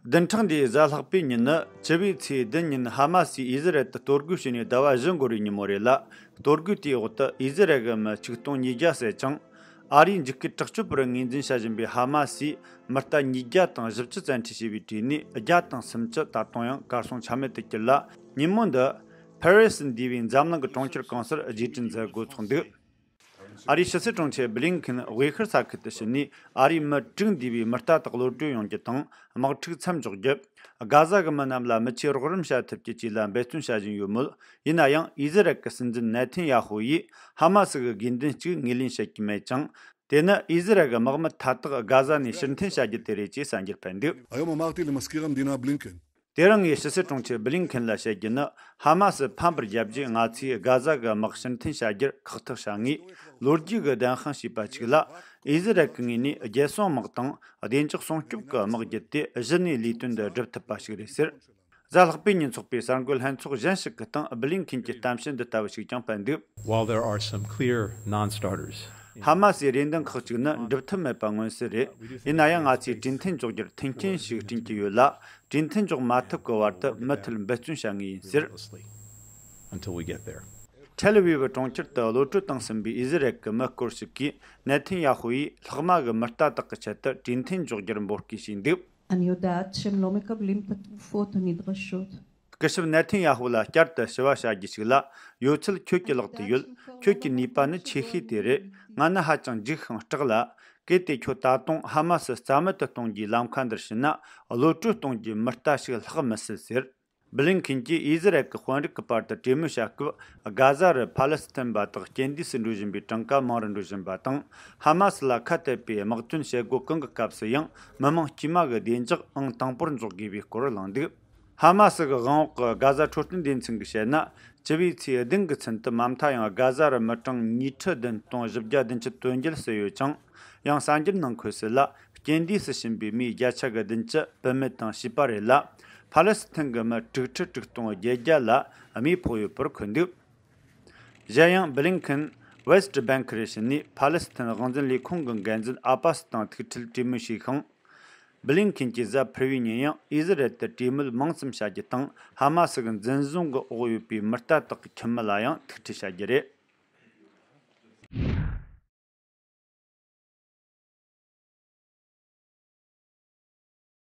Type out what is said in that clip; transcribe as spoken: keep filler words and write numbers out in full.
བདུན་ཕྲག་འདིའི་གཟའ་ལྷག་པའི་ཉིན་ནི་སྤྱི་བོའི་ཚེས་བདུན་ཉིན་ཧ་མ་སིས་ཨི་ཟི་རལ་དུ་གཏོར་རྒོལ་བྱས་ནས་ཟླ་བ་བཞི་འགོར་བའི་ཉིན་མོ་རེད་ལ། གཏོར་རྒོལ་དེའི་འོག་ཏུ་ཨི་ཟི་རལ་གྱི་མི་ཆིག་སྟོང་ཉིས་བརྒྱ་བསད་ཅིང་། ཨ་རིའི་འཇིགས་སྐུལ་དྲག་སྤྱོད་པར་ངོས་འཛིན་བྱ་བཞིན་པའི་ཧ་མ་སིས་མི་རྟ་ཉིས་བརྒྱ་དང་བཞི་བཅུ་བཙན་ཁྲིད་བྱས་པའི་གྲས་ནས་བརྒྱ་དང་སུམ་ཅུ་ད་དུང་ཡང་གར་སོང་ཆ་མེད་དུ་གྱུར་ལ། ཉིན་མོ་འདི་ཕ་རི་སི་འདུས་པའི་འཛམ་གླིང་གི་གྲོང་ཁྱེར་གང་སར་རྗེས་དྲན་མཛད་སྒོ་འཚོགས་འདུག་ཨ་རིའི་ཕྱི་སྲིད་དྲུང་ཆེ་བྷི་ལིན་ཁིན་དབུས་ཤར་ས་ཁུལ་དུ་ཕྱིན་ནས། ཨ་རིའི་མི་དྲུག་འདུས་པའི་མི་རྟ་དག་གློད་གྲོལ་ཡོང་རྒྱུ་དང་། དམག་འཁྲུག་མཚམས་འཇོག་རྒྱུ། གྷ་ཟ་གི་མི་རྣམས་ལ་མི་ཆོས་རོགས་རམ་བྱ་ཐུབ་རྒྱུ་བཅས་ལ་འབད་བརྩོན་བྱ་བཞིན་ཡོད་མོད། ཡིན་ན་ཡང་ཨི་ཟི་རལ་གྱི་སྲིད་འཛིན་ནེ་ཐན་ཡ་ཧུ་ཡིས་ཧ་མ་སི་གི་དགོས་འདུན་གཅིག་ངོས་ལེན་བྱེད་ཀྱི་མེད་ཅིང་། དེ་ནི་ཨི་ཟི་རལ་གྱི་དམག་མི་མཐའ་དག་གྷ་ཟ་ནས་ཕྱིར་འཐེན་བྱ་རྒྱུ་དེ་རེད་ཅེས་གསར་འགྱུར་སྤེལ་འདུག་ཨ་ཡོ་མ་མག་ཏི་ལི་མ་སྐྱེ་གམ་འདི་ན་བྷི་ལིན་ཁིན། དེ་རིང་ངས་ཕྱི་སྲིད་དྲུང་ཆེ་བྷི་ལིན་ཁིན་ལ་བཤད་རྒྱུ་ནི། ཧ་མ་སི་ཕམ་པར་བྱ་རྒྱུས་ང་ཚོས་གྷ་ཟ་གི་དམག་ཕྱིར་འཐེན་བྱ་རྒྱུར་ཁག་ཐེག་བྱ་ངེས། ལོ་རྒྱུས་ཀྱིས་བདེན་དཔང་བྱས་པ་གཅིག་ལ། ཨི་ཟི་རལ་གྱི་ངོས་ནས་རྒྱལ་སྲུང་དམག་དང་བདེ་འཇགས་སྲུང་སྐྱོབ་ཀྱི་དམག་བརྒྱུད་དེ་གཞི་ནས་ལས་དོན་འདི་སྒྲུབ་ཐུབ་པ་ཞིག་རེད་ཟེར། གཟའ་ལྷག་པའི་ཉིན་ཚོགས་པའི་གསར་འགོད་ལྷན་ཚོགས་གཞན་ཞིག་གི་སྟེང་བྷི་ལིན་ཁིན་གྱིས་གཏམ་བཤད་འདི་ལྟ་བུ་ཞིག་ཀྱང་སྤེལ་འདུག While there are some clear non-starters, ཧ་མ་སིའི་རེ་འདུན་ཁག་ཅིག་ནི་འགྲུབ་ཐབས་མེད་པ་མངོན་གསལ་རེད། ཡིན་ན་ཡང་ང་ཚོས་གྲོས་མཐུན་འཇོག་རྒྱུར་མཐུན་རྐྱེན་ཞིག་བསྐྲུན་གྱི་ཡོད་ལ། གྲོས་མཐུན་འཇོག་མ་ཐུབ་ཀྱི་བར་དུ་མུ་མཐུད་འབད་བརྩོན་བྱ་ངེས་ཡིན་ཟེར། Until we get there. ཐེལ་ཨ་བིབ་གྲོང་ཁྱེར་དུ་གློད་གྲོལ་བཏང་ཟིན་པའི་ཨི་ཟི་རལ་གྱི་མི་སྐོར་ཞིག་གིས་ནེ་ཐན་ཡ་ཧུ་ཡིས་ལྷག་མ་གི་མི་རྟ་དག་གི་ཆེད་དུ་གྲོས་མཐུན་འཇོག་རྒྱུར་འབོད་སྐུལ་བྱས་འདུག אני יודעת שהם לא מקבלים את התרופות הנדרשות. སྐུ་ཞབས་ནེ་ཐན་ཡ་ཧུ་ལ་བསྐྱར་དུ་ཞུ་བ་བྱ་རྒྱུ་ཞིག་ལ། ཡོད་ཚད་ཁྱོད་ཀྱི་ལག་ཏུ་ཡོད། ཁྱོད་ཀྱི་ནུས་པ་ནི་ཆེ་ཤོས་དེ་རེད། ང་ནི་ཧ་ཅང་འཇིགས་ཤིང་སྐྲག་ལ། གལ་ཏེ་ཁྱོད་ད་དུང་ཧ་མ་སི་རྩ་མེད་དུ་གཏོང་རྒྱུའི་ལམ་ཁ་འདིར་ཕྱིན་ན། གློད་གྲོལ་གཏོང་རྒྱུའི་མི་རྟ་ཞིག་ལྷག་མི་སྲིད་ཟེར། བྷི་ལིན་ཁིན་གྱིས་ཨི་ཟི་རལ་གྱི་དཔོན་རིགས་ཀྱི་བར་དུ་གྲོས་མོལ་བྱ་སྐབས། གྷ་ཟ་རུ་ཕ་ལེ་སི་ཐན་པ་དག་རྐྱེན་འདས་སུ་འགྲོ་བཞིན་པའི་གྲངས་ཀ་མང་རུ་འགྲོ་བཞིན་པ་དང་། ཧ་མ་སི་ལ་ཁ་གཏད་པའི་དམག་དོན་བྱེད་སྒོ་གང་གི་སྐབས་སུ་ཡང་མི་མང་དཀྱུས་མ་གི་བདེ་འཇགས་ཨང་དང་པོར་འཇོག་དགོས་པའི་སྐོར་གླེང་འདུག་ཧ་མ་སི་གི་དབང་འོག་གི་གྷ་ཟ་འཕྲོད་བསྟེན་སྡེ་ཚན་གྱིས་བཤད་ན། སྤྱི་བོའི་ཚེས་བདུན་གྱི་ཚུན་དུ་མ་མཐའ་ཡང་གྷ་ཟ་རུ་མི་གྲངས་ཉིས་ཁྲི་བདུན་སྟོང་བཞི་བརྒྱ་བདུན་ཅུ་དོན་བརྒྱད་བསད་ཡོད་ཅིང་། ཡང་གསར་འགྱུར་ནང་འཁོད་གསལ་ལ། རྐྱེན་འདས་སུ་ཕྱིན་པའི་མིའི་བརྒྱ་ཆ་གི་བདུན་ཅུ་བུད་མེད་དང་བྱིས་པ་རེད་ལ། ཕ་ལེ་སི་ཐན་གྱི་མི་དྲུག་ཁྲི་དྲུག་སྟོང་བརྒྱད་བརྒྱ་ལ་རྨས་ཕོག་ཡོད་པར་འཁོད་འདུག་གཞན་ཡང་བྷི་ལིན་ཁིན་ཝེ་སི་ཊི་བྷེང་ཁི་རུ་ཕྱིན་ནས་ཕ་ལེ་སི་ཐན་དབང་འཛིན་ལས་ཁུངས་ཀྱི་འགན་འཛིན་ཨ་པ་སི་དང་ཐུག་འཕྲད་གྲོས་མོལ་བྱས་ཤིང་། བྷི་ལིན་ཁིན་གྱིས་གཟའ་ཕུར་བུའི་ཉིན་ཡང་ཨི་ཟི་རལ་དུ་གྲོས་མོལ་མང་ཙམ་བྱ་རྒྱུ་དང་། ཧ་མ་སི་གི་འཛིན་བཟུང་གི་འོག་ཡོད་པའི་མི་རྟ་དག་གི་ཁྱིམ་མི་ལ་ཡང་ཐུག་འཕྲད་བྱ་རྒྱུ་རེད།